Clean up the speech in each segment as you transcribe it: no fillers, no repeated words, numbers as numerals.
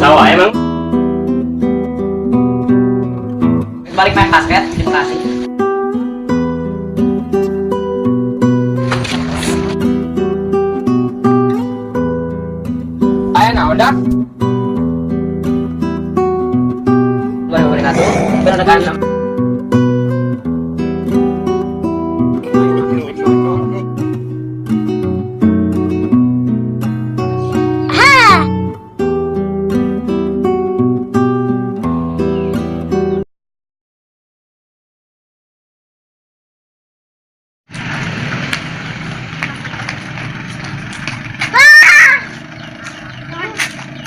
Sawah emang. Balik main basket di Bekasi. Aya naon dah? Wabarakatuh. Berantakan.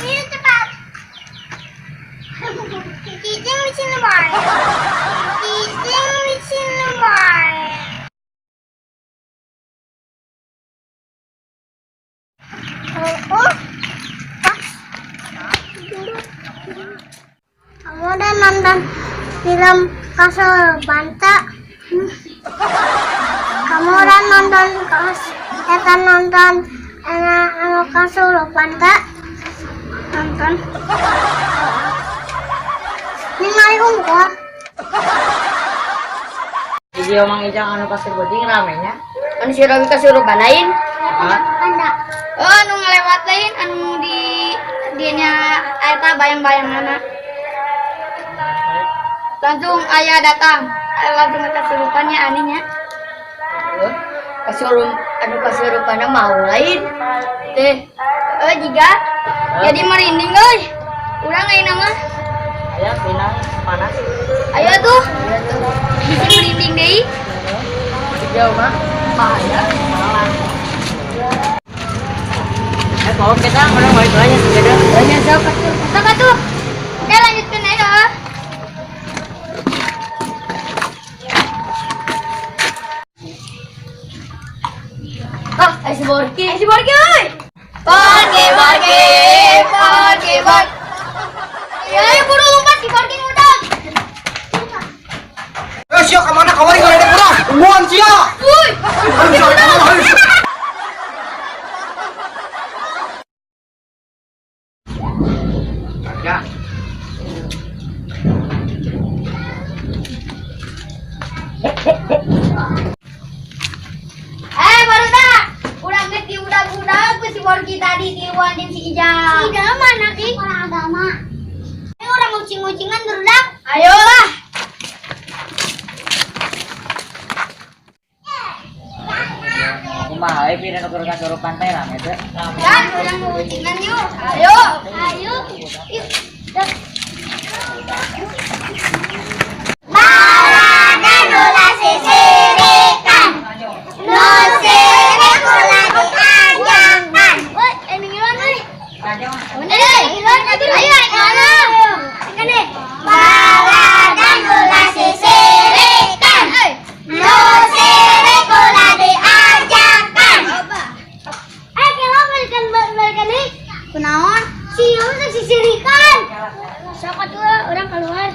Ini cepat. Cicing di sini, boy. Cicing di sini, boy. Oh, pas. Kamu udah nonton film Kasur Banta? Kamu udah nonton kas eta nonton anu Kasur Banta? Nonton. Ningali unggul. Hiji omang ijang anu pasir beuting ramenya. Anu si Robi kasurupan lain. Hah? Anda. Oh, anu ngelewat lain, anu di dianya eta bayang-bayangan. Langsung ayah datang, langsung kasurupannya anehnya. Kasurup, anu kasurupannya mau lain. Teh, eh jika jadi merinding euy. Urang ayeuna mah. Aya pinang panas. Ayo tuh. Bisa merinding deui. Jauh mah bahaya. Malah. Kalau kita orang balik lagi sepeda. Banyak sok atuh. Sok atuh. Oke, lanjutkan aja. Ah, ayo si Borki. Ayo si Borki, oi. Borki, Borki, Borki, Borki. Ayo, ayo buru lompat si Borki ngundang. Eh sia ka mana kawari ngaledek urang? Tungguan sia. Wuih. Aduh, sia, aduh. Ya. Eh, baru dah. Urang geus diudag-udag ku si Borki tadi tiluan jeung si Ijang. Si Ijang mana, Ki? Orang agama. Ini orang ucing-ucingan berudak. Ayolah. Kumaha we pira nu keur kasurupan teh rame teh. Dan urang ucingan yuk. Ayo. Ayo. Yuk. Dah. Baladan ulah sisirikan. Nu sirik ulah diajakan. Woi, anu ngiluan euy. Aja mah. Eh, ngiluan atuh. Ayo, ngiluan. Kan deh. Baladan ulah sisirikan. Nu sirik ulah diajakan. Eh, kira balikan balikan deui. Kunaon? Si Yus sisirikan. Sok atuh urang keluar.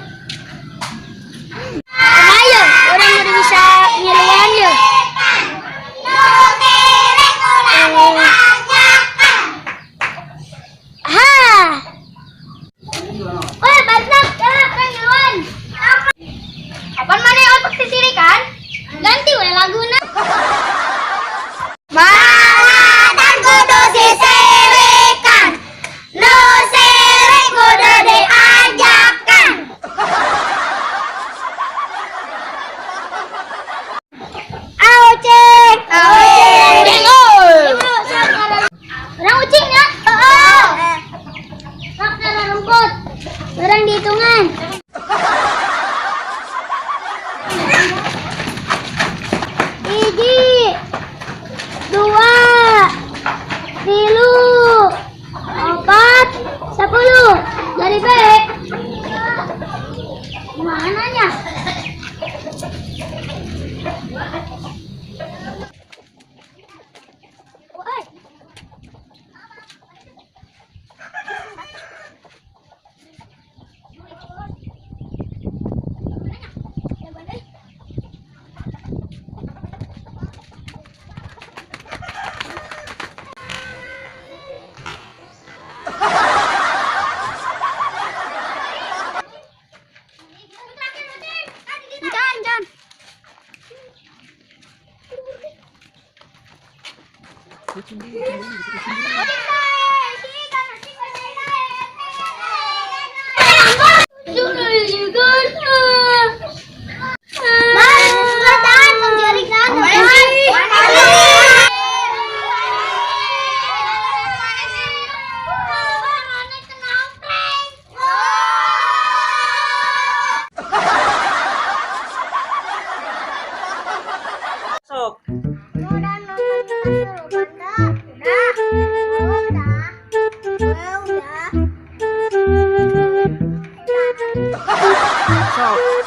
Ayo, urang udah bisa ngiluan yuk. Nu sirik ulah diajakan. Ha. Woi, balik ya, urang ngiluan. Kapan mana otak sisirikan? Ganti we laguna. Baladan kudu sisirikan. Nu sirik kudu diajakan. Sok. Kamu udah nonton kesurupan gak? Udah. Oh, udah. Oh, udah. Udah. Sok.